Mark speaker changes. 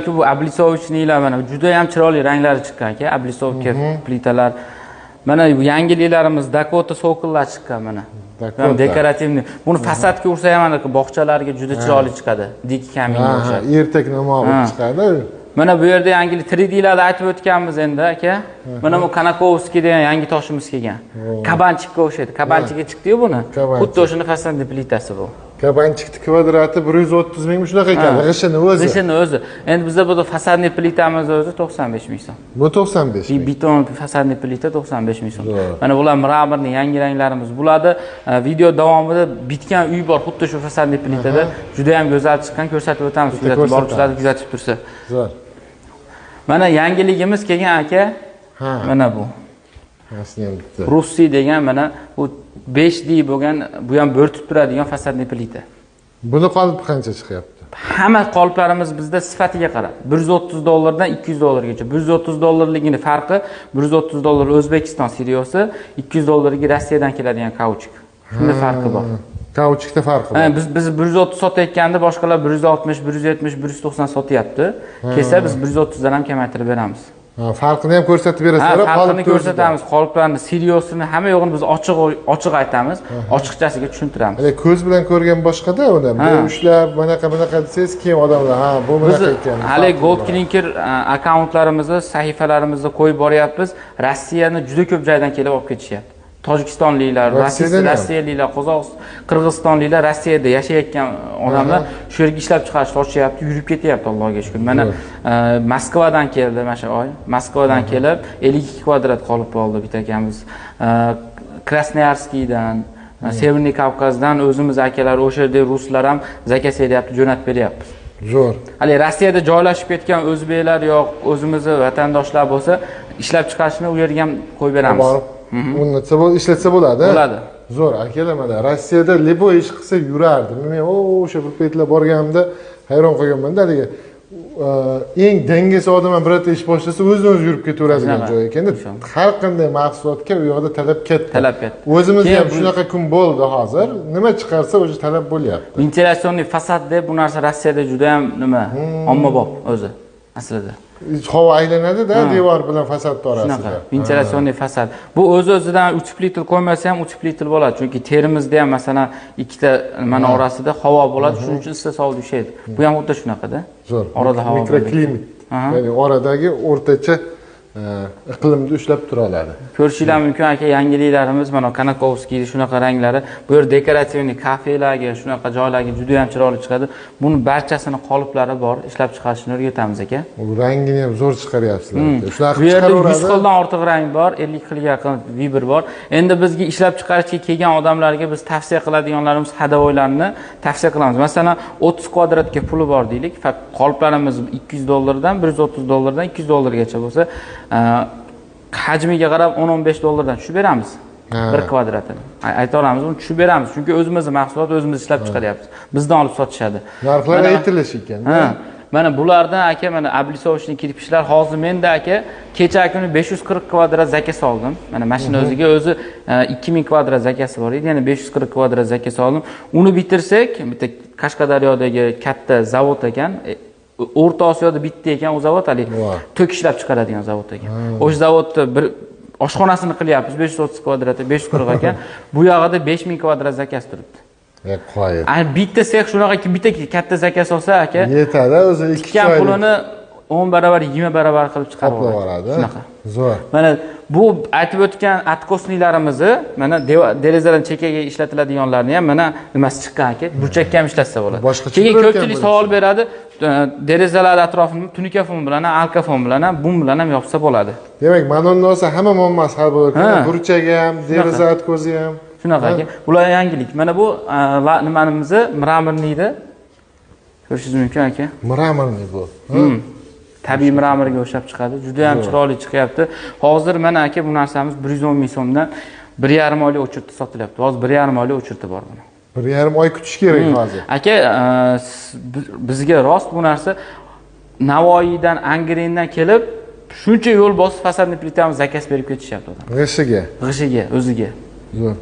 Speaker 1: Bu облицовочный lar mana juda ham chiroyli ranglari chiqqan, aka, облицовка plitalar. Mana bu yangiliklarimiz, Dakota цоколь lar chiqqan mana.
Speaker 2: Dakota.
Speaker 1: Декоративный. Buni fasadga ursa ham anaqa bog'chalarga juda chiroyli chiqadi. Дикий камень ga o'xshab.
Speaker 2: Ertak nima bo'lib chiqadi.
Speaker 1: Mana bu yerda yangi 3D'larda aytib o'tganmiz endi, aka. Mana bu Kanakovskiy degan yangi toshimiz kelgan. Кабанчик ka o'xshaydi. Кабанчик ga chiqdi-yu buni.
Speaker 2: Кабанчик.
Speaker 1: Xuddi o'shani фасадный plitasi bu.
Speaker 2: Кабанчик ni kvadrati 130 ming shunaqa ekan. G'ishini o'zi.
Speaker 1: G'ishini o'zi. Endi bizda bu фасадный plitamiz o'zi 95 ming so'm.
Speaker 2: Bu 95 ming.
Speaker 1: Beton фасадный plita 95 ming so'm.
Speaker 2: Zo'r.
Speaker 1: Mana bular мраморный yangi ranglarimiz bo'ladi. Video davomida bitgan uy bor, xuddi shu фасадный plitada juda ham go'zal chiqqan, ko'rsatib o'tamiz.
Speaker 2: Bitta
Speaker 1: Kuzatib
Speaker 2: ko'rsatamiz.
Speaker 1: boruvchilar kuzatib tursa.
Speaker 2: Zo'r.
Speaker 1: Mana yangiligimiz kelgan, aka. Mana bu.
Speaker 2: Masini ham bitta.
Speaker 1: Russi degan mana bu 5D bo'lgan, bu ham bo'rtib turadigan фасадный plita.
Speaker 2: Buni qolipi qancha chiqyapti?
Speaker 1: Hamma qoliplarimiz bizda sifatiga qarab 130 dollardan 200 dollargacha. 130 dollarligini farqi, 130 dollar O'zbekiston сырьё si, 200 dollarga Rossiyadan keladigan kauchuk. Shunda farqi bor.
Speaker 2: Kauchukda farqi bor.
Speaker 1: Ha, biz 130 sotayotganda boshqalar 160, 170, 190 sotyapti. Kelsa, biz 130 dan ham kamaytirib beramiz.
Speaker 2: Ha, farqini ham ko'rsatib
Speaker 1: Ha,
Speaker 2: berasizlar.
Speaker 1: farqini
Speaker 2: Qolipni o'zida.
Speaker 1: ko'rsatamiz, qoliplarni, сырьё sini, hamma yo'g'ini biz ochiq ochiq aytamiz, ochiqchasiga tushuntiramiz.
Speaker 2: Hali ko'z bilan ko'rgan boshqada uni.
Speaker 1: Ha.
Speaker 2: Bu ushlab, bunaqa bunaqa desangiz, keyin odamlar, ha, bu
Speaker 1: Biz
Speaker 2: bunaqa ekan.
Speaker 1: hali
Speaker 2: farqi
Speaker 1: Gold
Speaker 2: bor.
Speaker 1: Clinker akkauntlarimizni, sahifalarimizda qo'yib boryapmiz. Rossiyani juda ko'p joydan kelib olib ketishyapti. Tojikistonliklar,
Speaker 2: Rossiyadan ham?
Speaker 1: Rossiyaliklar, Qozoq, Qirg'izistonliklar, Rossiyada yashayotgan odamlar shu yerga ishlab chiqarishni ochyapti, yurib ketyapti, Allohga shukr. Mana Moskvadan keldi mana shu oy. Moskvadan kelib 52 kvadrat qolib oldi bitta akamiz. Krasnoyarskiydan, Северный Kavkazdan o'zimiz akalar, o'sha yerda ruslar ham заказ etyapti, jo'natib beryapmiz.
Speaker 2: Zo'r.
Speaker 1: Hali Rossiyada joylashib ketgan o'zbeklar yo o'zimizni vatandoshlar bo'lsa, ishlab chiqarishni u yerga ham qo'yib beramiz.
Speaker 2: Borib o'rnatsa ishlatsa bo'ladi.
Speaker 1: Bo'ladi.
Speaker 2: Zo'r, akalar, mana Rossiyada любой ish qilsa yurardi. Men o'sha bir paytlar borganimda hayron qolganman-da, haligi eng dangasa odam ham birorta ish boshlasa, o'zidan o'zi yurib ketaveradigan
Speaker 1: Shunaqa.
Speaker 2: joy ekanda. Har qanday mahsulotga u yoqda talab katta.
Speaker 1: Talab katta.
Speaker 2: O'zimizda
Speaker 1: Keyin
Speaker 2: ham shunaqa kun bo'ldi hozir. Nima chiqarsa, o'sha talab bo'lyapti.
Speaker 1: Вентиляционный fasad deb bu narsa Rossiyada juda ham nima, ommabop o'zi aslida.
Speaker 2: Havo aylanadi-da devor bilan fasad
Speaker 1: Shunaqa.
Speaker 2: orasida.
Speaker 1: Вентиляционный fasad. Bu o'zi o'zidan утеплитель qo'ymasa ham утеплитель bo'ladi. Chunki terimizda ham, masalan, ikkita nimani orasida havo bo'ladi, shuning uchun issiq sovuq tushadi. Bu ham xuddi shunaqada.
Speaker 2: Zo'r.
Speaker 1: Orada havo bo'ladi.
Speaker 2: Mikroklimat. Ya'ni oradagi o'rtacha iqlimni ushlab tura oladi.
Speaker 1: Ko'rishinglar mumkin, aka, yangiliklarimiz mana Kanakovskiy shunaqa ranglari. Bu yer декоративный kafelarga, shunaqa joylarga juda ham chiroyli chiqadi. Buni barchasini qoliplari bor, ishlab chiqarishni o'rgatamiz, aka.
Speaker 2: U rangini ham zo'r chiqaryapsizlar, aka. Shunaqa
Speaker 1: Bu yerda 100
Speaker 2: chiqaraveradi.
Speaker 1: xildan ortiq rang bor, 50 xilga yaqin выбор bor. Endi bizga ishlab chiqarishga kelgan odamlarga biz tavsiya qiladiganlarimiz ходовой larni tavsiya qilamiz. Masalan, 30 kvadratga puli bor deylik, faqat qoliplarimiz 200 dollardan, 130 dollardan 200 dollargacha bo'lsa, hajmiga qarab 10-15 dollardan tushib beramiz. Bir kvadratini. Ayta olamiz, uni tushib beramiz. Chunki o'zimizni mahsulot, o'zimiz ishlab chiqaryapmiz. Bizdan olib sotishadi.
Speaker 2: Narxlar aytilish ekan.
Speaker 1: Ha. Mana bulardan, aka, mana облицовочный кирпич lar hozir menda, aka, kecha kuni 540 kvadrat заказ oldim. Mana mashina o'ziga o'zi 2000 kvadrat заказ i bor edi. Yana 540 kvadrat заказ oldim. Uni bitirsak, bitta Qashqadaryodagi katta zavod ekan. O'rta Osiyoda bitta ekan u zavod, haligi tok ishlab chiqaradigan zavod ekan. O'sha zavodda bir oshxonasini qilyapmiz, 530 kvadrat, 540 ekan. Bu yog'ida 5000 kvadrat заказ turibdi.
Speaker 2: Qoyil.
Speaker 1: Bitta sex shunaqa, bitta katta заказ olsa, aka,
Speaker 2: Yetadi o'zi 2
Speaker 1: tikkan
Speaker 2: oylik.
Speaker 1: pulini 10 barobar, 20 barobar qilib chiqarib
Speaker 2: Qoplab
Speaker 1: yuboradi.
Speaker 2: yuboradi.
Speaker 1: Shunaqa.
Speaker 2: Zo'r.
Speaker 1: Mana bu aytib o'tgan откосный larimizni, mana derazadan chekkaga ishlatiladiganlarni ham mana nimasi chiqqan, aka. Burchakka ham ishlatsa bo'ladi.
Speaker 2: Boshqacha
Speaker 1: Keyin
Speaker 2: turarkan
Speaker 1: ko'pchilik
Speaker 2: bu.
Speaker 1: savol beradi, derazalar atrofini tunuka fon bilan ham, arka fon bilan ham, bum bilan ham yopsa bo'ladi.
Speaker 2: Demak, mana undan olsa hamma muammosi hal bo'lar ekan.
Speaker 1: Ha.
Speaker 2: Burchagi ham, deraza откос i ham.
Speaker 1: Shunaqa, aka. Bular yangilik. Mana bu nimanimizni мраморный ni ko'rishingiz mumkin, aka.
Speaker 2: Мраморный bu.
Speaker 1: Tabiiy мрамор ga o'xshab chiqadi. Juda ham chiroyli chiqyapti. Hozir mana, aka, bu narsamiz 110 ming so'mdan 1,5 oylik очередь da sotilyapti. Hozir 1,5 oylik очередь da bor buni.
Speaker 2: 1,5 oy kutish kerak hozir.
Speaker 1: Aka, bizga rost bu narsa Navoiydan, Angrendan kelib, shuncha yo'l bosib фасадный plitamiz заказ berib ketishyapti odam.
Speaker 2: G'ishiga.
Speaker 1: G'ishiga, o'ziga.
Speaker 2: Zo'r.